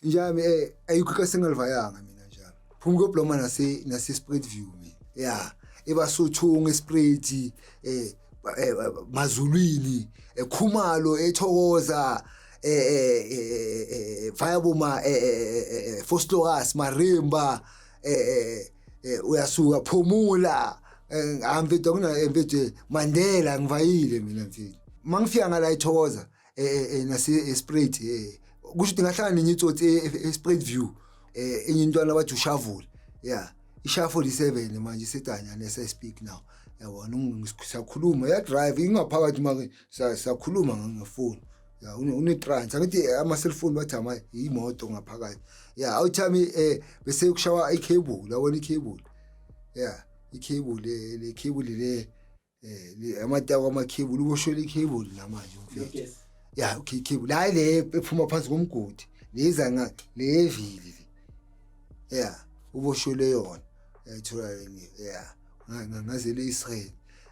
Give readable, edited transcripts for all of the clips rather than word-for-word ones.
Njami ayikho kasengalivayanga mina njami. Phuma kobloma nase Spread View mina. Yeah, ebasothunga eSpread Mazulwini, eKhumalo, eThokoza, via boma Vosloorus, Marimba, uyasuka Phumula, mfethu akuna mfethu Mandela ngivayile mina mfethu. Mangifika ngala eThokoza nase Esprit, kusho ukuthi ngahlangana nenye itsotsi e-Spruit View, enye intwana bathi ushavula. Yeah, isha 47 manje isedanyana as I speak now. Yabona, siyakhuluma, ya drive ingaphakathi make siyakhuluma ngefoni. Ya, une trans angithi ama cellphone bathi ama imoto ngaphakathi. Ya, awuthami bese kushawa i-cable, yabona i-cable. Yeah, i-cable le cable le amatako ama-cable, uboshwele i-cable namanje mfethu. Ya, okay, cable hayi le ephuma phansi komgodi, leza nga le vili le. Ya, uboshwele yona yayithola le. Ya, ngazele Israel.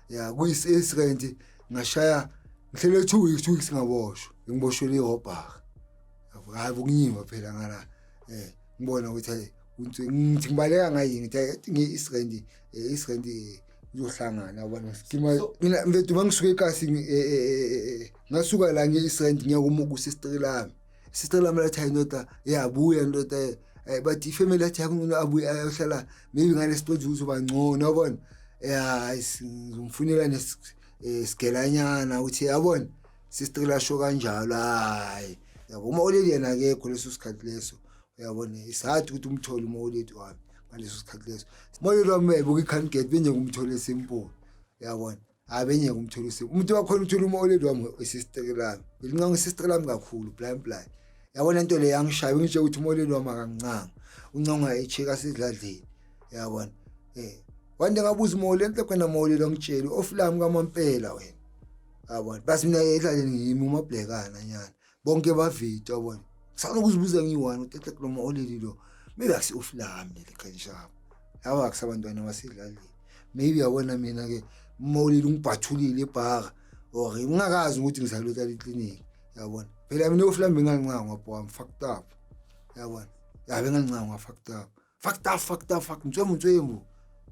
Ya, kuyi-Israel ngashaya ngihlele 2 weeks, 2 weeks ngaboshwa, ngiboshwele irobbery. Hayi, bokunyiwa phela ngala, ngibona ukuthi hayi ngithi ngibaleka ngayini, ngithi hayi ngiyi-Israel, Israel izohlangana, yabona. Skima mina mfethu, mangisuka ekasi ngasuka la nge-Israel ngiya kusister lami. Sister lami lathi hayi ndoda, yabuya ndoda, bathi ifamily yathi akungcono abuye ayohlala maybe ngale stage uzoba ngcono, yabona. Ya, ngizomfunela nesigelanyana ukuthi, yabona, sister lasho kanjalo. Hayi, yabo, uma oleli yena akekho leso sikhathi leso, uyabona, isathi ukuthi umthole uma oledi wami ngaleso sikhathi leso. Uma oledi wami uyayibuka i-can't benye kumthole simple, uyabona. Hayi, benye kumthole simple umuntu wakhona uthola uma oledi wami isister lami, belincanga isister lami kakhulu, blind blind, yabona. Into le yangishaya, ngitshe ukuthi uma oledi wami akangincanga, uncanga echeka sidladleni, uyabona. Wande ngabuza uma oledi enhle khona, uma oledi wangitshela off lami kamampela wena, yabona. Basi mina edlaleni ngimi umabhlekana nyana, bonke bavita, yabona. Kusana ukuzibuza ngiyi-one ukuthi ehle kulo oleli lo maybe akusi off lami leli kanjalo, yabo, akusabantwana basedlaleni maybe, yabona. Mina-ke uma oleli ungibhathulile ebhara or ngingakazi ukuthi ngizalotala ekliniki, yabona. Phela mina off lami bengangincanga wabho, I'm fucked up, yabona. Ya, bengangincanga, fucked up, fucked up, fucked up, fuck ntswembu ntswembu,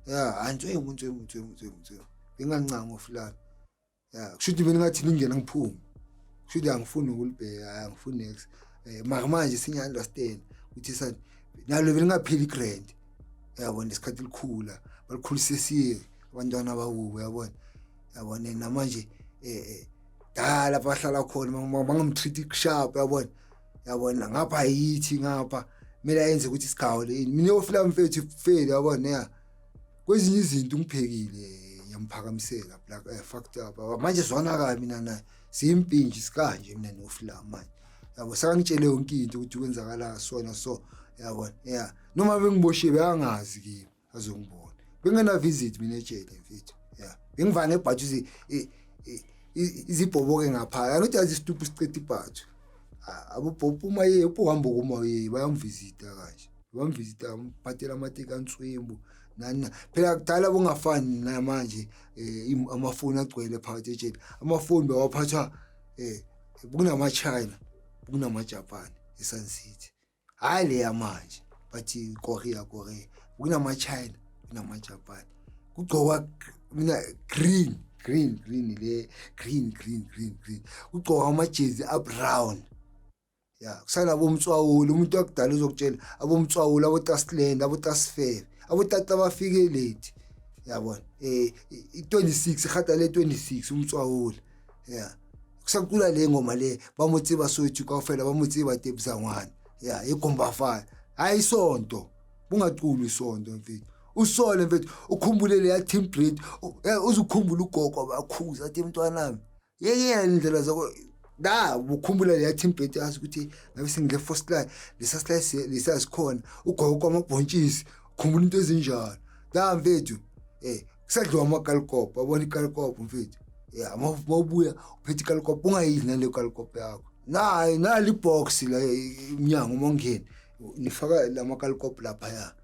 ya, hayi, ntswembu ntswembu ntswembu ntswembu ntswembu, bengangincanga off lami. Ya, kusho ukuthi bengathi lingena ngiphume, kusho ukuthi angifuni ukulibheka, angifuni next. Mara manje sengiya-understand ukuthi sani nalo belingapheli grand, yabona. Isikhathi likhula balikhulise siye abantwana bakubo, yabona, yabona. Namanje dala bahlala khona bangamtreat sharp, yabona, yabona. Ngapha yithi ngapha kumele ayenze ukuthi isigawo le mina ofila mfethu feli, yabona. Ya, kwezinye izinto ngiphekile, ngiyamphakamisela black, fucked up. Manje zwana kabi mina naye siyimpintshi sikanje mina nofila manje, yabo. Sakangitshele yonke into ukuthi kwenzakala sona so, yabona. Ya, noma bengiboshiwe bekangazi kimi azongibona, bengena visit mina ejele mfethu. Ya, bengivane ebhathu izibhoboke ngapha, anothi yazi isitupu siceda ibhathu abobhopo uma ye upohamba kuma ye bayamvisita kanje, bamvisita, baphathela amateki answembu nani. Phela kudala bungafani namanje, amafoni agcwele phakathi ejele. Amafoni bewaphathwa kunama-China, kunama-Japan eSun City, hhayi le yamanje bathi Korea, Korea. Kunama-China, kunama-Japan, kugcokwa mina green green green le green green green green, kugcokwa amajezi abrown. Ya, kusala abomtswawula, umuntu wakudala uzokutshela abomtswawula, abotasland, abotasfebe, abotata bafike late, yabona. I-26 ihata le 26 umtswawula. Ya, kusacula le ngoma le ba mo tseba Soweto kaofela, ba mo tseba Tebusangwane. Ya, igombafana, hayi isonto bungaculi isonto mfethu, usole mfethu, ukhumbule leya team breed, uzukhumbula ugogo abakhuza athi mntwanami yekela indlela zakho da, ukhumbula leya team breed, yazi ukuthi ngabe sengile first line lesa slice lesa sikhona ugogo kwamabhontshisi, ukhumbula into ezinjalo da mfethu. Kusadliwa amakalikopho, yabona ikalikopho mfethu. Ya, mawubuya uphethe ikalikopho, ungayidli naleyo kalikopho yakho, nayi nali ibox la umnyango, uma ungena nifaka lamakalikopho laphaya,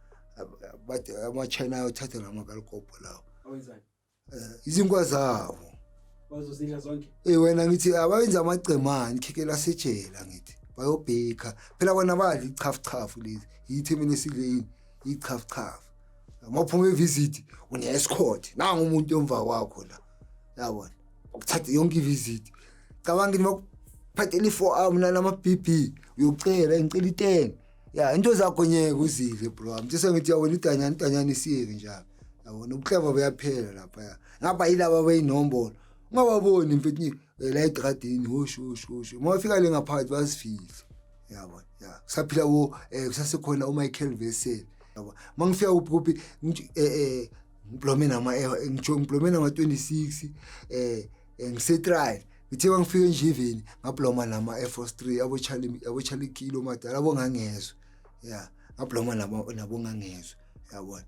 bathi ama-China ayothatha lamakalikopho lawo. Awenzani? Izinkwa zabo. Bazozidla zonke. Wena ngithi abayenza amagcemane ikhekhe lasejela ngithi. Bayobheka phela bona, badla ichafuchafu lezi, yithi mina sidle yini ichafuchafu. Mawuphuma evisit une-escort, nangu umuntu emva kwakho la, yabona, ukuthatha yonke ivisit. Cabanga ukuthi makuphathela i-four arm nalama-BB, uyocela, ngicela i-10 ya into zakho, nyeke uzidle bro wami. Sengithi yabona idanyana, idanyana isiyeke njalo, yabona, ubuhleba buyaphela lapha. Ya, ngapha yilaba beyinombolo, ungababoni mfethu la edradini, hosho hosho hosho, uma ufika le ngaphakathi bazifihla, yabona. Ya, kusaphila wo, kusasekhona uMichael Vessel, yabo. Mangifika kuphi kuphi, ngiblome nama, ngisho ngiblome nama 26, ngise trial. Ngithe mangifika enjiveni ngabloma nama Air Force 3, abo Charlie, abo Charlie Kilo madala, abo ngangezwe. Ya, ngabloma nabo, nabo ngangezwe, yabona.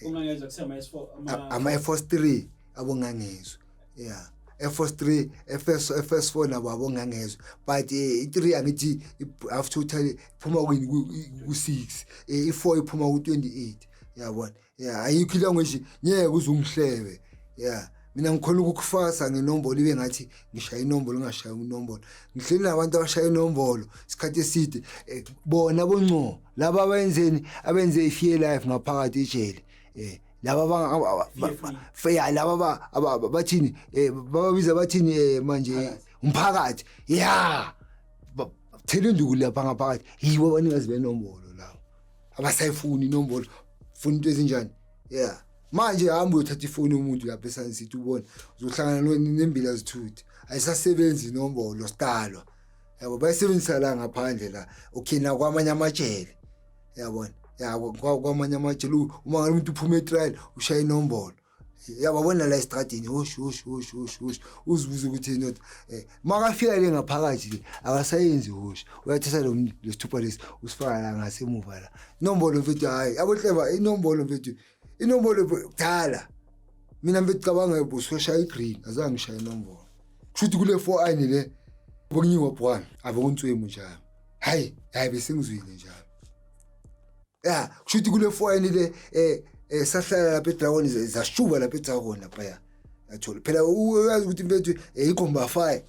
Ungangezwa kusema S4? Ama Air Force 3, abo ngangezwe, yeah, Air Force 3, FS, FS4 nabo abo ngangezwe, but i3 angithi half total iphuma kwini ku6, i4 iphuma ku28, yabona. Yeah, ayikho ilanguage, ngeke uze ungihlebe. Yeah, mina ngikhona ukukufasa ngenombolo, ibe ngathi ngishaya inombolo, ngingashaya inombolo. Ngihleli nabantu abashaya inombolo isikhathi eside, bona bonco laba abenzeni, abenze i-fear life ngaphakathi ejele, laba ya laba bathini, bababiza bathini manje, umphakathi ya thela induku lapha ngaphakathi, yibo abanikazi benombolo lawo, abasayifuni inombolo, funa into ezinjani. Yeah, manje hamba uyothatha ifoni yomuntu lapha eSun City, ubone uzohlangana nembila zithuthi, ayisasebenzi inombolo sidalwa, yabo. Bayisebenzisa la ngaphandle la, okay, nakwamanye amajele, yabona, yabo, kwamanye amajele uma ngabe umuntu uphuma etrial ushaya inombolo, yababona la estradini, hosh hosh hosh hosh hosh, uzibuza ukuthi not makafika le ngaphakathi le akasayenzi hosh, uyathatha lo lesithupha lesi usifaka la ngasemuva la. Inombolo mfethu, hayi abohleba inombolo mfethu, inombolo kudala. Mina mfethu, cabanga usoshaya igreen, azange ngishaye inombolo. Kusho ukuthi kule 4 ayini le bokunyiwa bwana abokuntswemu njalo, hayi hayi, bese ngizwile njalo. Ya, kusho ukuthi kule 4 ayini le sahlala lapha eDragon, zashuba lapha eDragon lapha, ya, yathola phela, uyazi ukuthi mfethu ikhomba fire,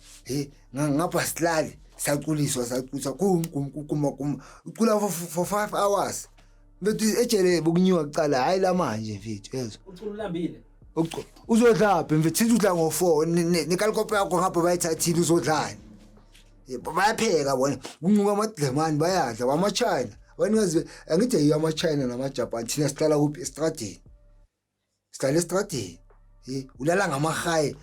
ngapha silali, saculiswa, saculiswa kum kum kum kum, ucula for 5 hours mfethu ejele, bokunyiwa kucala, hayi la manje mfethu, yezwa. Ucula ulambile? Uzodlaphi mfethu? Sithi udla ngo-4, nekalikopo yakho ngapha bayithathile, uzodlani? Bayapheka bona, kuncuka amadlemani, bayadla amachina, abanikazi angithi yiyo amachina namajapan. Thina sihlala kuphi? Estradeni, sihlala estradeni, ulala ngamahayi,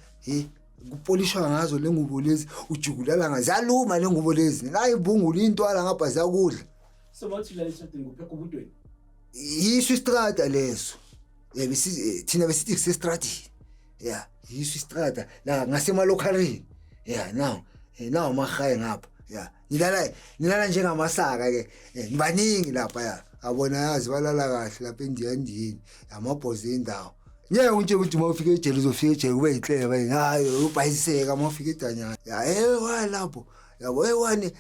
kupolishwa ngazo le ngubo lezi, ujuka ulala ngazo, ziyaluma le ngubo lezi, la ibungula intwala ngapha ziyakudla. So bathi ulala estradeni kuphi, ekubudweni? Yiso istrada leso. Thina besithi kusestradini, ya, yiso istrada la ngasemalokharini, ya, now nawo amahayi ngapha, ya, nilala njengamasaka ke, nibaningi lapha, ya, abona, yazi balala kahle lapha endiyandiyeni, amabhozi endawo. Ngeke ngitshele ukuthi uma ufika ejele, uzofika ejele kube yinhleba, hayi, ubhayiseka uma ufika edanyana, ya, wa lapho, yabo, wani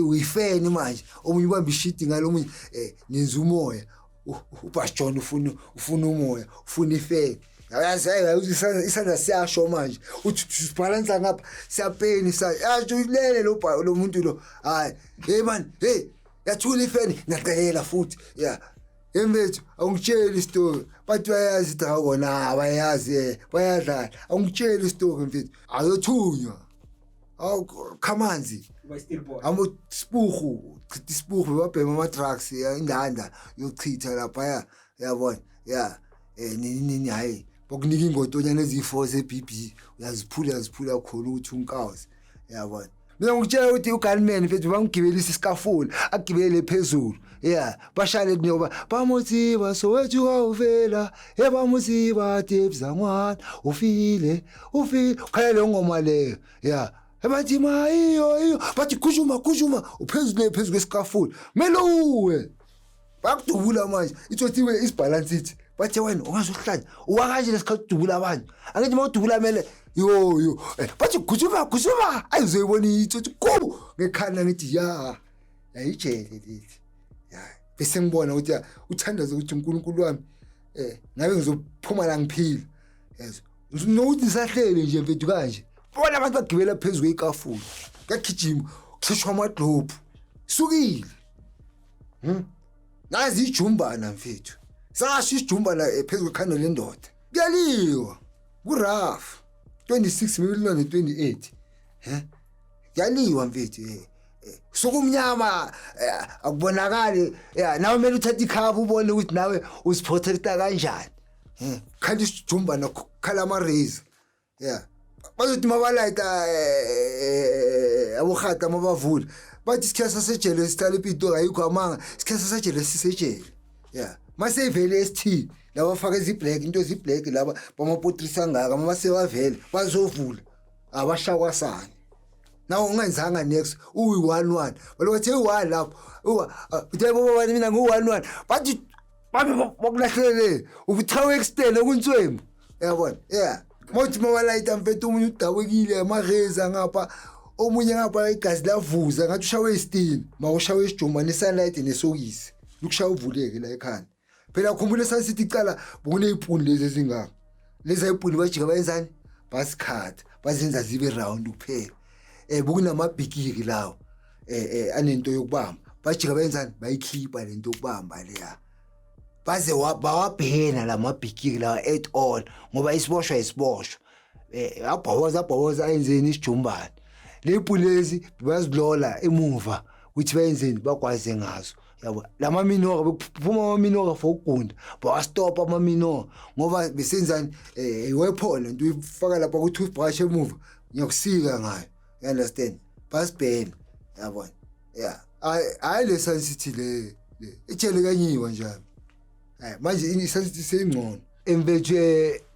uyifeni manje, omunye ubamba ishidi ngalo, omunye nenza umoya, uBasjon ufuna umoya, ufuna ifeni, yazi, isandla siyasho manje, uthi sibhalansa ngapha, siyapeni sa yasho, ulele lo muntu lo, hayi, hey man, hey, yathula ifeni, ngiyaqelela futhi, ya. Emfethu, awungitsheli isitori, bathi bayazi idragon, abayazi, bayadlala, awungitsheli isitori mfethu, ayothunywa, awu khamanzi. Uba i-still boy. Amo sipuhu, chitha isipuhu, babhema ama-drugs, indanda yochitha laphaya, yabona, ya, nini nini, hayi, bakunika ingotonyana eziyi-4 ze-BB, uyaziphula, uyaziphula khona ukuthi unkawuze, yabona. Mina ngikutshela ukuthi ugunman mfethu bangigibelisa isikafuli, agibele phezulu, ya, bashale nyoba bamutsiba Soweto kaufela, e bamutsiba tebzangwana ufile ufile, ukhala leyo ngoma leyo, ya, bathi mayiyo iyo, bathi gujuma gujuma, uphezulu phezu kwesikafuli, mele uwe, bayakudubula manje, itsotsi isibhalansi ithi, bathe wena ungazohlanya, uwa kanje lesikhathi udubula abanye, angithi uma udubula mele yo yo, bathi gujuma gujuma, ayizoyibona itsotsi ku ngekhanda, ngithi ya, yayijele leli, ya, bese ngibona ukuthi uthandaze ukuthi uNkulunkulu wami ngabe ngizophuma la ngiphila, yezwa, nokuthi ngisahlele nje mfethu kanje, bona abantu bagibela phezu kwekafula, kuyagijima, kusheshwa amadlophu. Sukile. Nazi ijumbana mfethu. Sasho isijumbana phezu kwekhanda lendoda. Kuyaliwa. Ku-rough. 26 maybe 28. He? Kuyaliwa mfethu. Sokumnyama akubonakali ya nawe kumele uthathe ikhava ubone ukuthi nawe uziprotecta kanjani. He? Khala isijumbana khala ama-razor. Yeah. Bazothi mabalayita abohata mabavula bathi isikhathi sasejele sihlala ePitori ayikho amanga isikhathi sasejele sisejele yeah maseyivele ST laba faka eziblack into eziblack laba bamapotrisa angaka mabasebavele bazovula abashakwasana nawe ungenzanga next uyi-one one balokathi eyi-one lapho uthe bobabani mina ngu-one one bathi babe bakulahlele ubuchawe extend okuntswembu yabona yeah mothi mabalayita mfethu omunye udawekile amareza ngapha omunye ngapha igazi lavuza ngathi ushawe isitini mawushawe isijuma nesunlight nesokisi lukushaya uvuleke la ekhanda phela khumbula esasithi icala bokuney'puni lezi ezingaka lezi ayipuni bajika bayenzani basikhatha bazenza zibe round kuphela um bokunamabhikiri lawo um anento yokubamba bajika bayenzani bayikhipha lento yokubamba leya baze bawabhena la mabhikiri lawa at all ngoba isiboshwa isiboshwa abhoboza abhoboza ayenzeni isijumbane ley'pulezi bazilola emuva ukuthi bayenzeni bakwaze ngazo yabo lama minora bekuphuma ama minora for ukugunda bawastopa ama minora ngoba besenzani iwephone lento uyifaka lapha ku toothbrush emuva ngiyakusika ngayo you understand basibhena yabona yeah hayi le sensitive le ijele kanyiwa njalo hayi manje i-sensitive seyingcono emvethu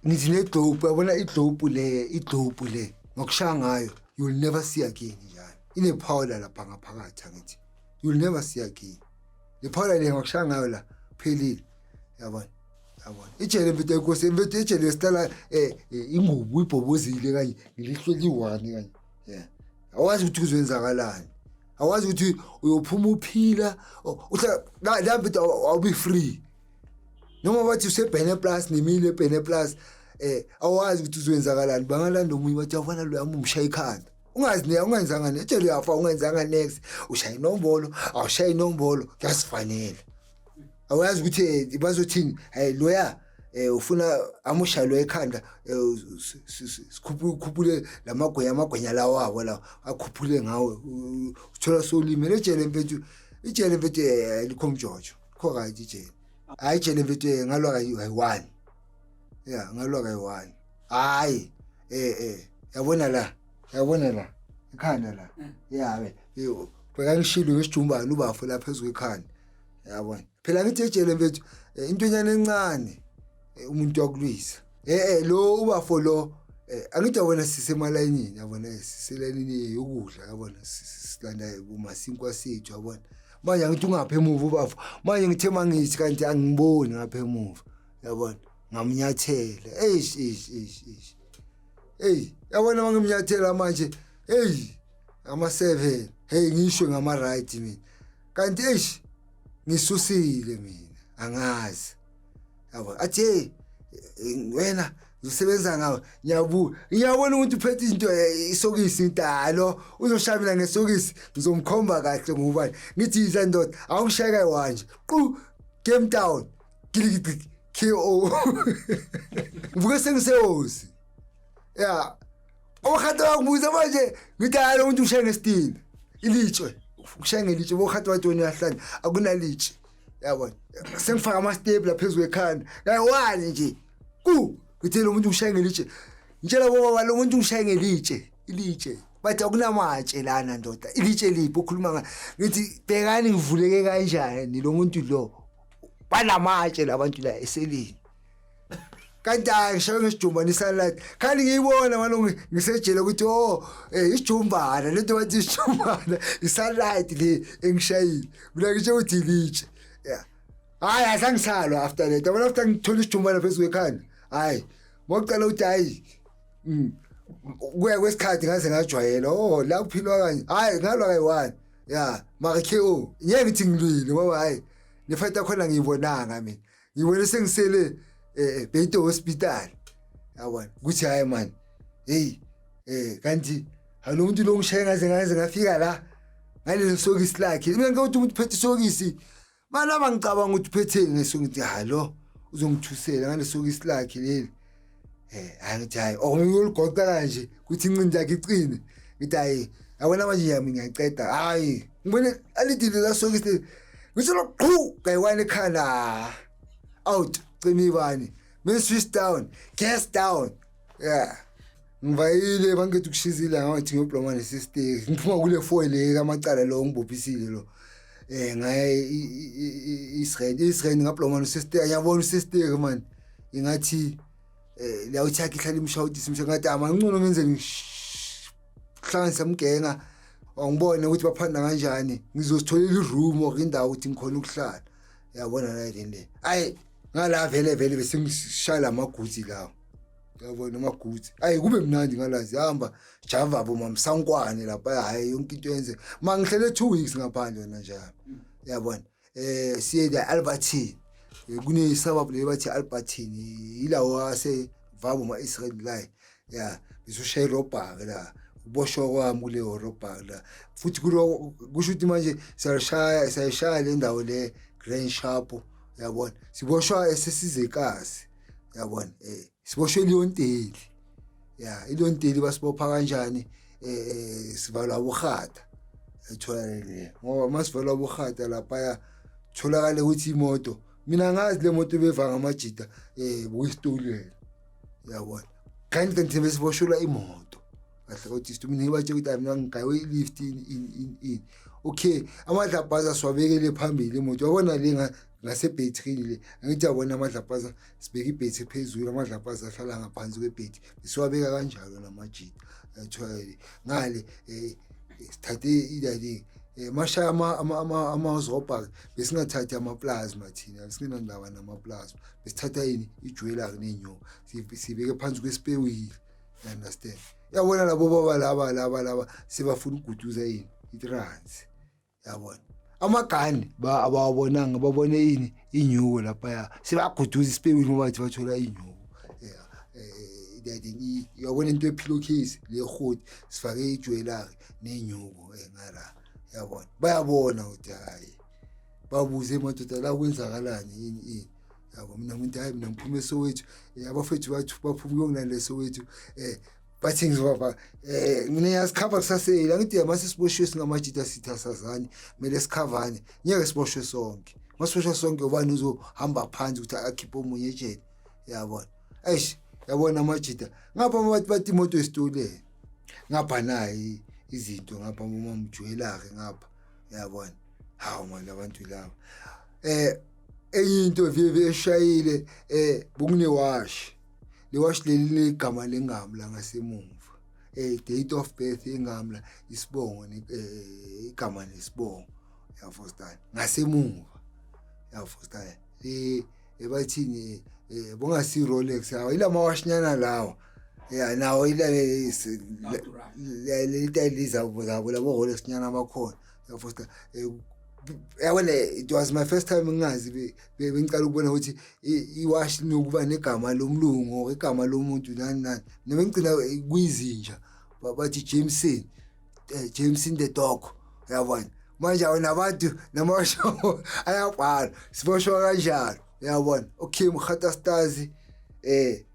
ngithi ne-globe yabona i-globe le i-globe le ngokushaya ngayo you'll never see again njalo ine-powder lapha ngaphakathi angithi you'll never see again le powder le ngokushaya ngayo la phelile yabona yabona ijele mfethu enkosi mfethu ijele sihlala ingubo ibhobozile kanye ngilihlo liyi-one kanye yeah awazi ukuthi kuzoyenzakalani awazi ukuthi uyophuma uphila uhlala la mfethu awubi free noma bathi usebhene plus nemile ebhene plus awazi ukuthi uzoyenzakalani bangalanda omunye bathi yabona lo yami umshaya ikhanda ungazi ne ungenzanga ne ejele uyafa ungenzanga next ushaya inombolo awushaya inombolo kuyasifanele awazi ukuthi bazothini hey loya ufuna amushaye lo ekhanda sikhuphule lamagwenya amagwenya lawo abo lawo akhuphule ngawe uthola solimele ejele mfethu ijele mfethu likho mjojo kho right ijele hayi ijele mfethu ngalwa kayi-one ya ngalwa kayi-one hayi yabona la yabona la ikhanda la ya bheka ngishilo ngesijumbane ubafo lapha phezu kwekhanda yabona phela ngithi ejele mfethu intonyana encane umuntu uyakulwisa lo ubafo lo angithi yabona sisemalayinini yabona siselayinini yokudla yabona silanda kumasinkwa sethu yabona manje angithi ungapha emuva ubafo manje ngithe mangithi kanti angiboni ngapha emuva yabona ngamnyathela eish eish eish eish hey yabona mangimnyathela manje hey ama 7 hey ngisho ngama right mina kanti eish ngisusile mina angazi yabo athi hey wena ngisebenza ngawe ngiyabuka ngiyabona ukuthi uphethe into isokisi intalo uzoshaya mina ngesokisi ngizomkhomba kahle ngubani ngithi yiza ndoda awungishaya wanje qu game down giligidi KO ngivuke sengisehosi ya okhata wakubuza manje ngithi hayi lo muntu ushaya ngesitini ilitshe ushaya ngelitshe bokhata wathi wena uyahlanya akunalitshe yabona sengifaka ama-step la phezu kwekhanda kayi-one nje ku ngithe lo muntu ushaya ngelitshe ngitshela bobaba lo muntu ushaya ngelitshe ilitshe bathi akunamatshe lana ndoda ilitshe liphi okhuluma nga ngithi bhekani ngivuleke kanjani lo muntu lo banamatshe labantu la eselini kanti hayi ngishaye ngesijumbane isunlight khani ngiyibona manje ngisejele ukuthi oh isijumbana lento bathi isijumbana isunlight le engishayile mina ngisho ukuthi ilitshe yeah hayi asangisalwa after that yabona after ngithola isijumbana phezu kwekhanda hayi ngokucela ukuthi hayi kuya kwesikhathi ngaze ngajwayela oh la kuphilwa kanje hayi ngalwa kayi-one ya mara KO ngeke ngithi ngilwile ngoba hayi le fight yakhona ngiyibonanga mina ngibone sengisele Beit Hospital yabona ukuthi hayi man hey kanti halo umuntu lo ngishaye ngaze ngafika la Ngaleli sokisi lakhe. Mina ngikuthi umuntu uphethe isokisi. Mana ngicabanga ukuthi uphetheni ngesokisi hayi lo uzongithusela ngalesokisi lakhe leli. Hayi ngithi hayi ongiyoligoqa kanje kuthi inqindi yakhe iqine. Ngithi hayi yabona manje yami ngiyaceda. Hayi ngibone alidile la sokisi. Ngisho lo qhu kayiwani ekhanda. Out cima ibani. Mina switch down, gas down. Yeah. Ngivayile bangithi ukushizile ngathi ngiyobloma nesisteki. Ngiphuma kule foil le kamacala lo ngibophisile lo. Ngaye Israel, Israel ngabloma nesisteki. Ngiyabona usisteki man. Ingathi la uthakhi ihlala imshawuti simsha ngathi amancono ngenze ngihlanganisa umgenga angibone ukuthi baphanda kanjani ngizositholela iroom or indawo ukuthi ngikhona ukuhlala yabona la le ayi ngala vele vele bese ngishaya amagutsi lawo yabona amagutsi ayi kube mnandi ngalazi hamba java bo mamsankwane lapha hayi yonke into yenze mangihlele 2 weeks ngaphandle wena njalo yabona siye la Albertine kune suburb le bathi Albertine ilawo ase vabo ma Israel la ya ngizoshaya irobhaka la uboshwa kwami kuleyo robhaka la futhi kulo kusho ukuthi manje siyashaya siyashaya le ndawo le Grand Sharp yabona siboshwa esesizekazi yabona siboshwe iLeonteli ya iLeonteli basibopha kanjani sivalwa ubuhata ethola le ngoba masivalwa ubuhata lapha ya tholakale ukuthi imoto mina ngazi le moto beva ngamajita buyistolweni yabona kanti kanti besiboshelwa imoto kahle kodwa mina ngibatshela ukuthi mina ngigayiwe i-lift in okay amadlabhaza siwabekele phambili imoto yabona le ngasebhetrini le angithi yabona amadlabhaza sibeka ibhethi phezulu amadlabhaza ahlala ngaphansi kwebhethi siwabeka kanjalo namajita ngale sithathe idali mashaya amazobha besingathathi amaplasma thina besingenandaba namaplasma besithatha yini ijewelry nenyoka sibeke phansi kwesipewili you understand yabona labo baba laba laba laba sebafuna ukuguduza yini itrans yabona amagani ba abawabonanga babone ini inyuko lapha ya sebaguduza isipewili ngoba bathi bathola inyuko yabona into epillowcase le hoti sifake ijewelry nenyuko ngala yabona bayabona ukuthi hayi babuze madoda la kwenzakalani yini ini yabo mina ngithi hayi mina ngiphume eSoweto abafethu bathu baphuma kuyongilanda eSoweto bathi ngizobaba mina ngiyasikhava kusasele angithi mase siboshiwe singamajita sithi asazani kumele sikhavane ngeke siboshwe sonke masiboshwa sonke ubani uzohamba phansi ukuthi akhiphe omunye ejele yabona eish yabona amajita ngapha bathi bathi imoto esitoleni ngapha nayi izinto ngapha uma mjwelake ngapha yabona hawu manje abantu laba enye into veve eshayile bekunewashi lewashi leli negama lengamla ngasemuva date of birth engamla isibongo igama nesibongo yafostana ngasemuva yafostana le ebathini bongasi Rolex hawo ilama washinyana lawa ya nawo ila le zabo zabo labo Rolex nyana bakhona yafostana yabona it was my first time ngingazi bengicala ukubona ukuthi iwashi nokuba negama lomlungu igama lomuntu nani nani noma ngicina kuyizinja bathi Jameson Jameson the dog yabona manje awona abantu namasho ayabhala siboshwa kanjalo yabona okay Mkhata Stars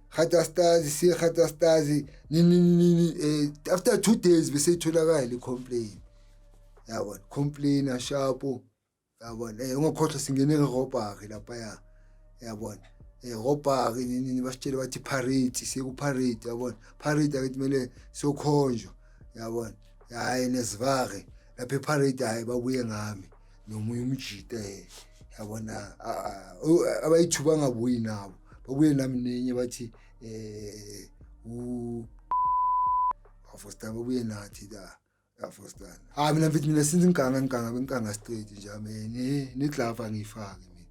Khata Stars siye Khata Stars nini nini after 2 days bese itholakala le complaint yabona complain sharp yabona ungakhohlwa singene ngerobhari lapha ya yabona robhari nini basitshele bathi parade siye ku parade yabona parade akithi kumele siyokhonjwa yabona hayi nesivare lapha eparade hayi babuye ngami nomunye umjita yabona abayithuba ngabuyi nabo babuye nami nenye bathi u afostana babuye nathi la afostana ah mina mfethu mina since ngiganga ngiganga bengiganga straight nje amene neglove angiyifaki mina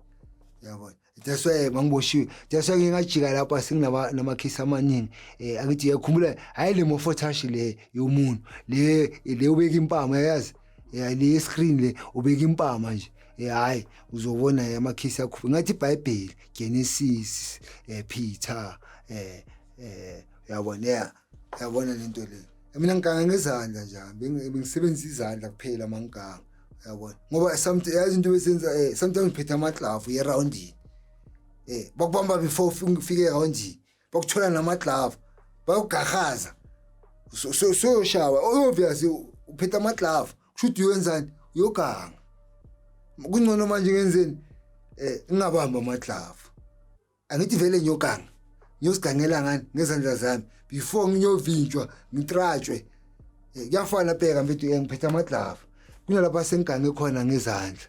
yabona that's why mangiboshiwe that's why ngingajika lapha singinama namakhisi amaningi angithi uyakhumbula hayi le mofotash le yomuntu le le ubeka impama yazi ya le screen le ubeka impama nje hayi uzobona amakhisi akho ngathi iBhayibheli Genesis Peter yabona yabona lento le. Mina ngiganga ngezandla nje, bengisebenzisa izandla kuphela mangiganga, yabona, ngoba sometimes yazi into besenza, sometimes ngiphethe amaglavu eroundini, bakubamba before ufike eroundini, bakuthola namaglavu, bayogahaza, soyoshawa. Obvious uphethe amaglavu, kusho ukuthi uyenzani? Uyoganga. Kungcono manje ngenzeni? Ngingabamba amaglavu, angithi vele ngiyoganga, ngiyosigangela ngani? Ngezandla zami, before ngiyovinjwa, ngitratshwe. Kuyafana, bheka mfethu, ngiphethe amaglavu, kunalapha sengigange khona ngezandla,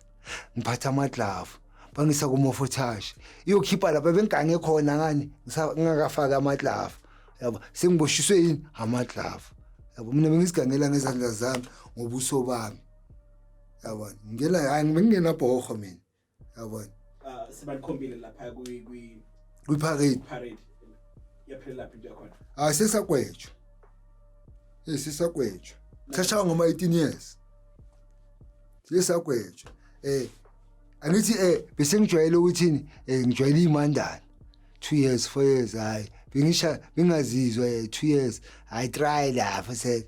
ngiphatha amaglavu, bangisa kumofothashi, iyokhipha lapha bengigange khona ngani ngingakafaki amaglavu, yabo, sengiboshiswe yini? Amaglavu, yabo. Mina bengisigangela ngezandla zami, ngobuso bami, yabona. Ngingena, hayi, bengingena bhoho mina, yabona. Sibalikhombile lapha kwi kwi-parade. Parade yaphelela lapha into yakhona? Hayi, sesagwetshwa, sesagwetshwa, sashaywa ngoma 18 years, sesagwetshwa. Angithi bese ngijwayele ukuthini, ngijwayele imandana 2 years, 4 years, hayi, bengisha bengazizwa, 2 years, hayi, try lapha se,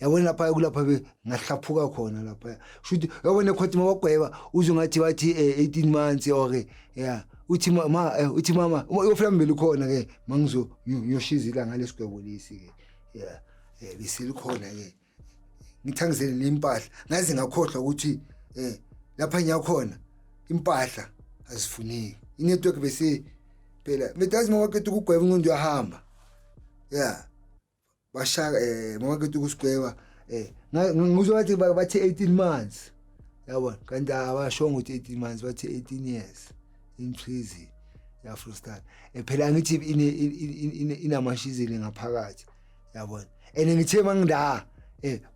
yabona, lapha kulapha ngahlaphuka khona lapha. Shuthi yabona ecourt mabagweba, uzwe ngathi bathi 18 months or yeah, uthi ma, uthi mama uyofika mbili khona ke, mangizo ngiyoshiza ilanga lesigwebo lesi ke, yeah, beselikhona ke, ngithangizele nempahla, ngaze ngakhohlwa ukuthi lapha ngiyakhona impahla azifuneki, inetwork bese phela betazi mawaqeda ukugweba umuntu uyahamba, yeah, bashaka, mawaqeda ukusigweba, ngizwa bathi bathi 18 months, yabona, kanti abashongo ukuthi 18 months, bathi 18 years in prison ya-Frostad. Phela angithi inamashizile ngaphakathi, yabona, and ngithe manginda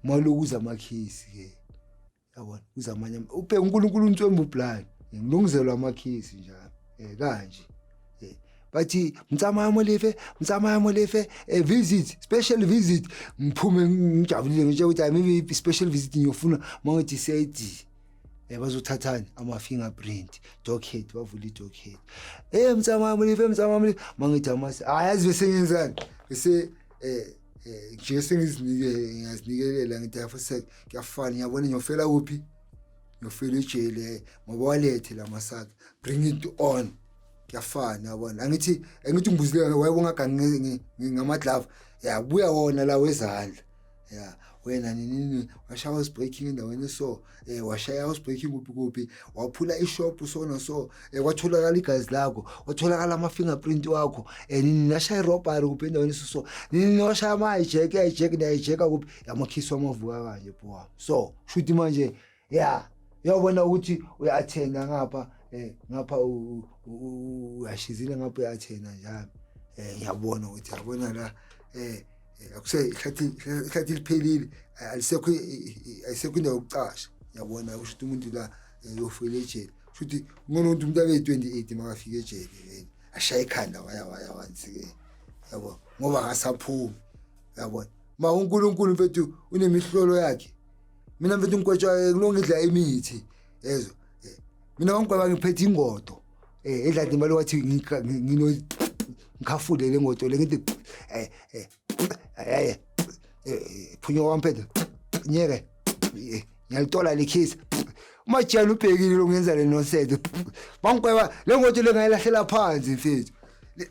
malokuza amakhisi ke, yabona, kuza amanye, ubheka uNkulunkulu uNtswembu blind, ngilungiselwa amakhisi njalo, kanje, bathi Mtsamaya Molefe, Mtsamaya Molefe, visit, special visit. Ngiphume ngijabulile, ngitshe ukuthi hayi, maybe special visit, ngiyofuna mangithi CID, bazothathani? Ama fingerprint, docket, bavula i-docket, Mtsamaya Molefe, Mtsamaya Molefe, mangithi amasi, hayi, yazi bese ngenzani, bese nje sengizinike, ngiyazinikelela, ngithi afuse kuyafana, ngiyabona ngiyofela kuphi, ngiyofela ejele, ngoba walethe la masaka, bring it on, kuyafana, yabona. Angithi ngibuzile wayebonga ngamaglove, ya, buya wona la wezandla, ya, wena nini washaya house breaking endaweni, so washaya house breaking kuphi kuphi, waphula ishop so na so, kwatholakala igazi lakho, kwatholakala ama fingerprint wakho, nini nashaya robbery kuphi endaweni, so so nini washaya ama hijack, hijack na hijack kuphi, amakhisi wamavuka kanje bo. So shuthi manje ya, uyabona ukuthi uya-attenda ngapha, ngapha uyashizile, ngapha uya-attenda njalo, ngiyabona ukuthi yabona la, akuse ihlathi liphelile, alisekho, ayisekho indawo yokucasha, yabona, kusho ukuthi umuntu la uyofela ejele. Kusho ukuthi ngcono ukuthi umuntu abe 28 makafika ejele, vele ashaye ikhanda, waya waya wansi ke, yabo, ngoba akasaphumi, yabona. Ma uNkulunkulu mfethu unemihlolo yakhe. Mina mfethu ngigwetshwa kulongidla imithi, yezwa, mina wangigweba ngiphethe ingodo, edladini, balo wathi ngino ngikhafule le ngodo le, ngithi phunyuka kwamphethe nyeke, ngiyalitola lekhisi, umajiyana ubhekile lo ngenza le nonsense, bangigweba le ngodo le, ngayilahlela phansi mfethu.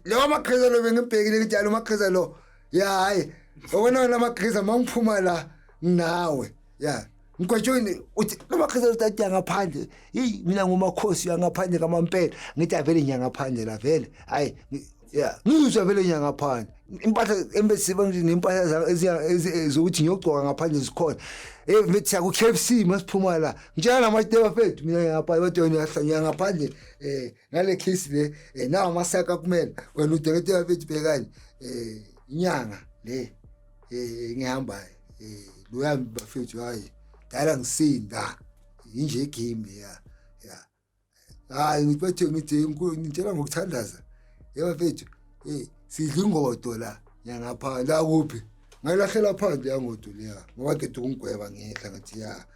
Lo amaqhiza lo bengibhekile, ngithi lo maqhiza lo, ya, hayi, wabona wena amaqhiza, mangiphuma la nginawe, ya, ngigwetshweni, uthi lo maqhiza uthi ngaphandle, hey, mina ngumakhosi yangaphandle kamampela, ngithi avele ngiyangaphandle la vele, hayi, ya, ngizwa vele ngiyangaphandle, impahla embesiba nje nempahla zokuthi ngiyogcoka ngaphandle zikhona, mfethu siya ku KFC masiphuma la, ngitshela namateba fethu, mina ngiyaphandle, bathi wena uyahlanya ngaphandle, ngale case le, nawo amasaka kumele wena udokotela fethu, bhekani, inyanga le ngihamba, loya bafethu, hayi, dala ngisinda inje game leya, ya, hayi, ngithi bathe, ngithi ngitshela ngokuthandaza, yebafethu, sidla ingodo la ngiyangapha la kuphi, ngayilahlela phandle yangodo leya, ngoba qeda ukungigweba ngehla, ngathi ya,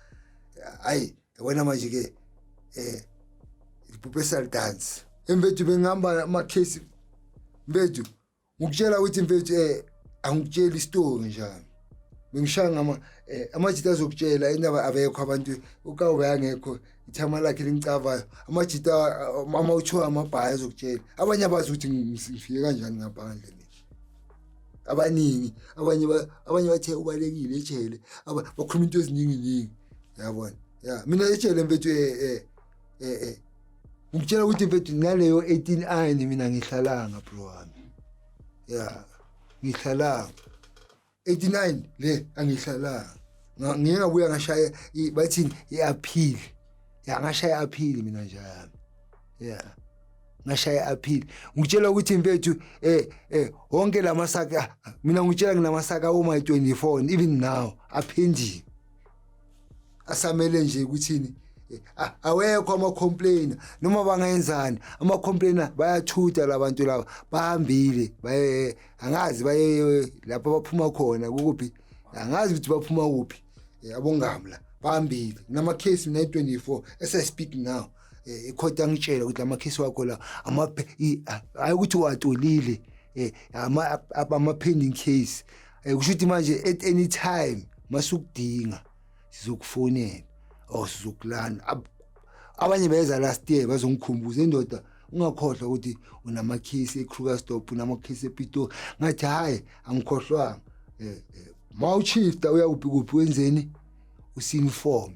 hayi, yabona manje ke, iphuphe dance emfethu, bengihamba amakhesi mfethu, ngikutshela ukuthi mfethu, angikutsheli istory njalo. Bengishaya ngama amajita azokutshela indaba, abekho abantu ukawube angekho, ithama lakhe lingicavayo. Amajita ama-uthiwa amabhaya azokutshela, abanye abazi ukuthi ngifike kanjani ngaphandle mina. Abaningi abanye bathe ubalekile ejele, bakhuluma into eziningi ningi, yabona. Ya, mina ejele mfethu, ngikutshela ukuthi mfethu naleyo 18 mina ngihlalanga, bro wami. Ya, ngihlalanga 89 le, angihlalanga. Ngike ngabuya ngashaya bathini, i-appeal. Ya, ngashaya i-appeal mina nje yami. Ya, ngashaya i-appeal. Ngikutshela ukuthi mfethu, wonke lamasaka, mina ngikutshela, nginamasaka oma 24 even now aphendiwe, asamele nje ukuthini, awekho ama-complainer noma bangayenzani ama-complainer, bayathutha labantu laba, bahambile baye, angazi baye lapho baphuma khona kukuphi, angazi ukuthi baphuma kuphi. Abongamla bahambile namakhesi mina 24 as I speak now. Ikhoti angitshela ukuthi lamakhesi wakho la hayi ukuthi uwatolile, ama pending case, kusho ukuthi manje at any time masukudinga sizokufonela or sizokulanda. Abanye beza last year bazongikhumbuza, indoda, ungakhohlwa ukuthi unamakhesi eKrugersdorp, unamakhesi ePitori. Ngathi hayi, angikhohlwanga. Mawushifta uya kuphi kuphi, wenzeni, usi-inform.